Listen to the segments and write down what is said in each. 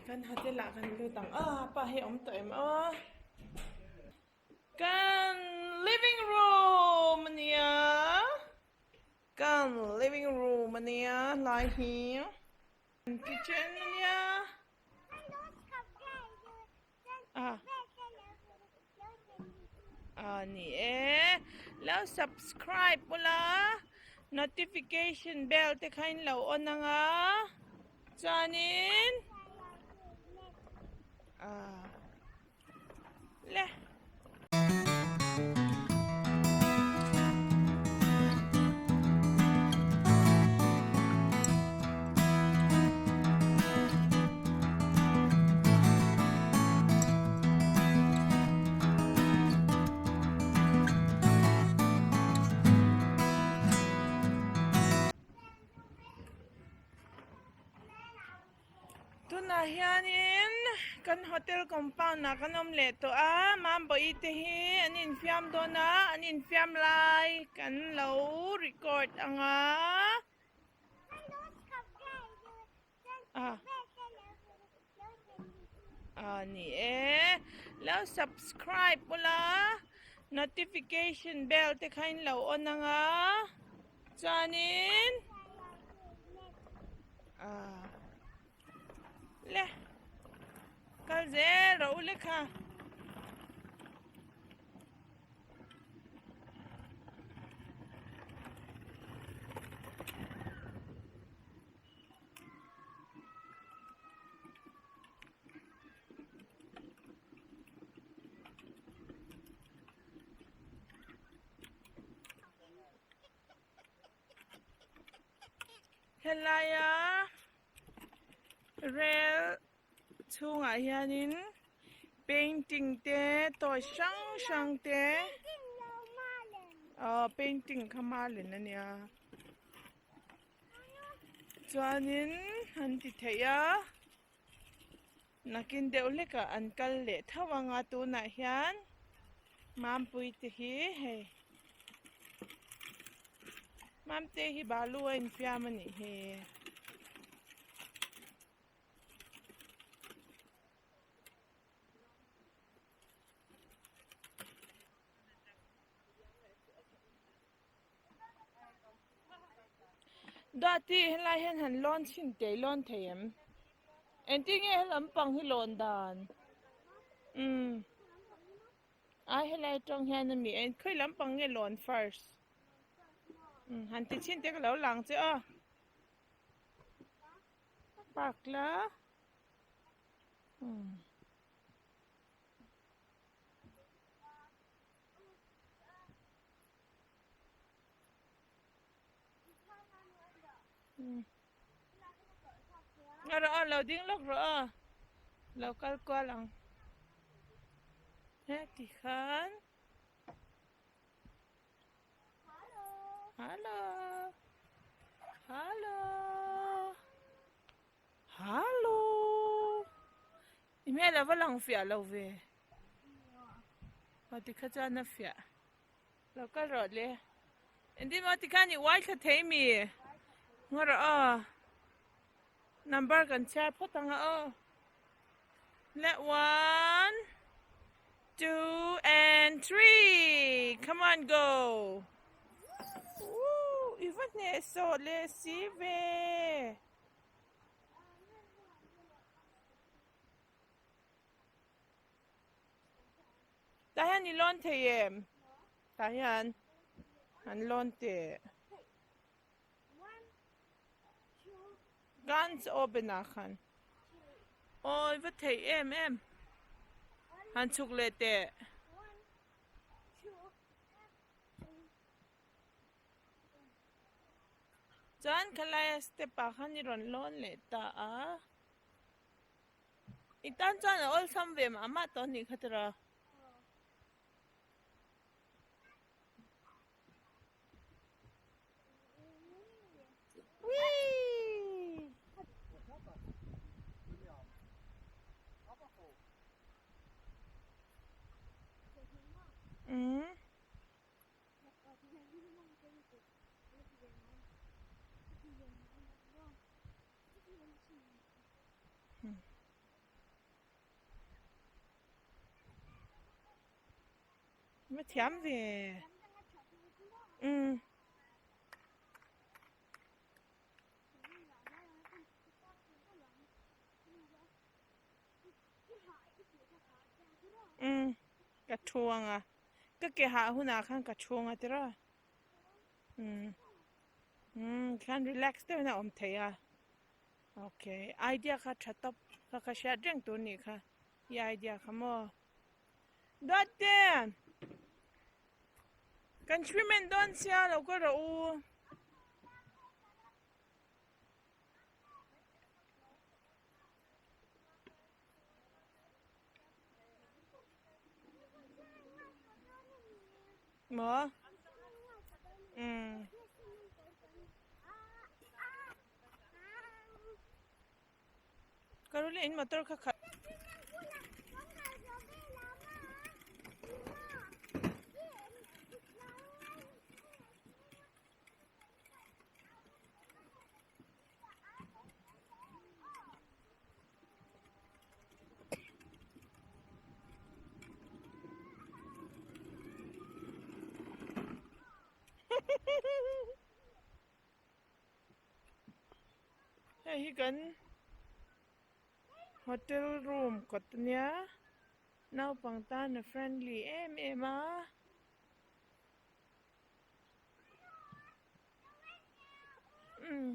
Kan hotel ah kan lut ang a pa hi a awm tawh em aw kan living room a nia kan living room a nia hlai hi kan kitchen a nia a a ni e lo subscribe ula notification bell te kha in lo on anga chuanin a le. Tunah hianin kan hotel compound ah kan awm leh tawh a Mambawi te hi an infiam dawn a an infiam lai kan lo record ang a. A ni e lo subscribe ula notification bell te kha in lo on anga chuanin a le kal zel rawh u le kha. Helaia rel chhungah hianin painting te toy hrang hrang te aw painting kha malin a nia. Chuanin an ti theih a, nakin deuh hlekah an kal leh tho ang a tunah hian Mampui te hi hei Mamte hi balu a infiam a nih hi. Duati helai hian han lawn chhin teh lawn thei em? Engtin nge he lampang hi lawn dan? Umm ai helai atang hian ami en khawi lampang nge lawn first? Umm han ti chhin teh ka lo lang che aw. Park la. Umm. Nga rawh aw lo ding lawk rawh aw lo kal kual ang he tikhan hello hello hello i hmel a va lang fiah lo ve aw tikha chuan a fiah. Lo kal rawh le. Engtin maw tikhan i uai thla thei mi? Ngaw rawh aw. Number kan chhiar phawt ang a aw. Le one, two and three. Come on go. Woo, i va hneh sawh leh si ve. Tah hian i lawn thei em? Tah hian an lawn teh. Guns open ah khan. Aw i va theih em em. Han chhuk leh teh. Chuan khalaia step ah khan i rawn lawn leh ta a. I tan chuan a awlsam ve mah mah tawh a nih kha tira. Whee! Mm. Va thiam ve. Umm. Umm ka thu anga ka ke hah hunah khan ka thu anga tiraw umm umm khan relax deuhin a awm thei a okay idea kha tha tawp kha ka hriat reng tur nih kha i idea kha maw Duatte kan treatment dawn sia lo ka rawh u. Maw? Umm. Karoli in motor kha khalh. Hei hi kan hotel room kawt ania naupang tan a friendly em em a. Umm.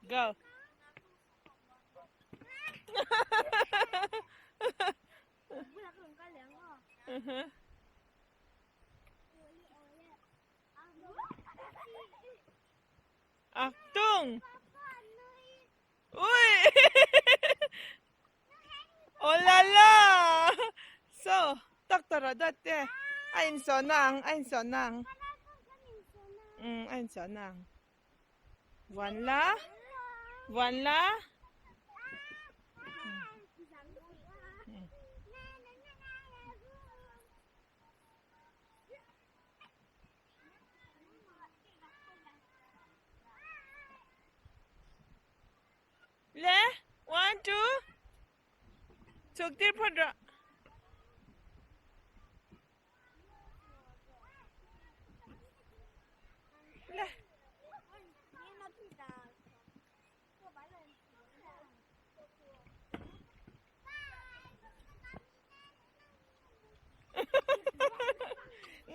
Go. Ak tung. Ui. Oh la la. So, doctor a dat te. A in saw nang, a in saw nang. Um, a in saw nang. Vuan la. Vuan la. Le, one, two. Chuk tir phawt rawh. Le.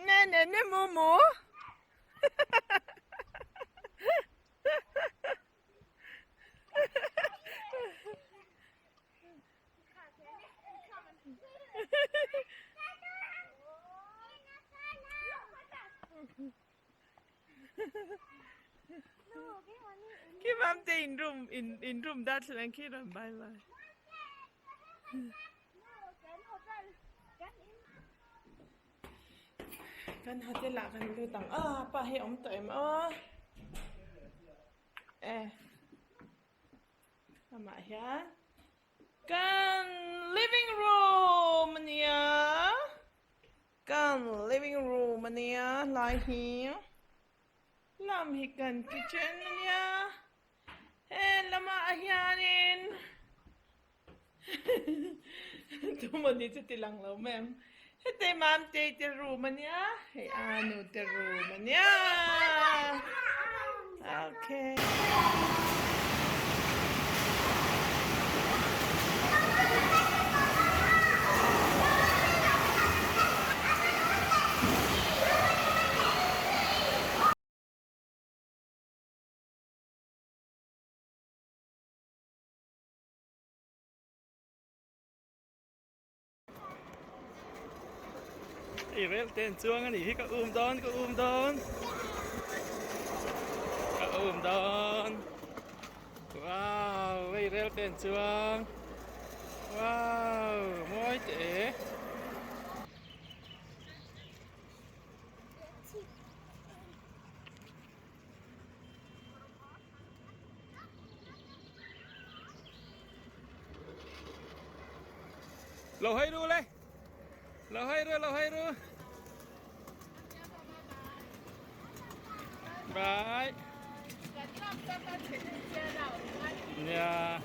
Ne ne ne mu mu. Khi mam te in room in in room darthlalang khi rawn bye bye. Kan hotel ah kan lut ang a pa hi awm tawh em aw e amah hian kan living room ania kan living room ania hlai hi lam hi kan kitchen ania he lamah hianin Tumawni chu ti lang lo mai ang. Hetei Mamtei te room ania, hei Anu te room ania. Okay. Hei rel te an chuang a nih hi ka um dawn ka um dawn ka um dawn wow hei rel te an chuang. Wow, mawi teh e. Lo hawi ru le. Lo hawi ru, lo hawi ru. Bye. Nia.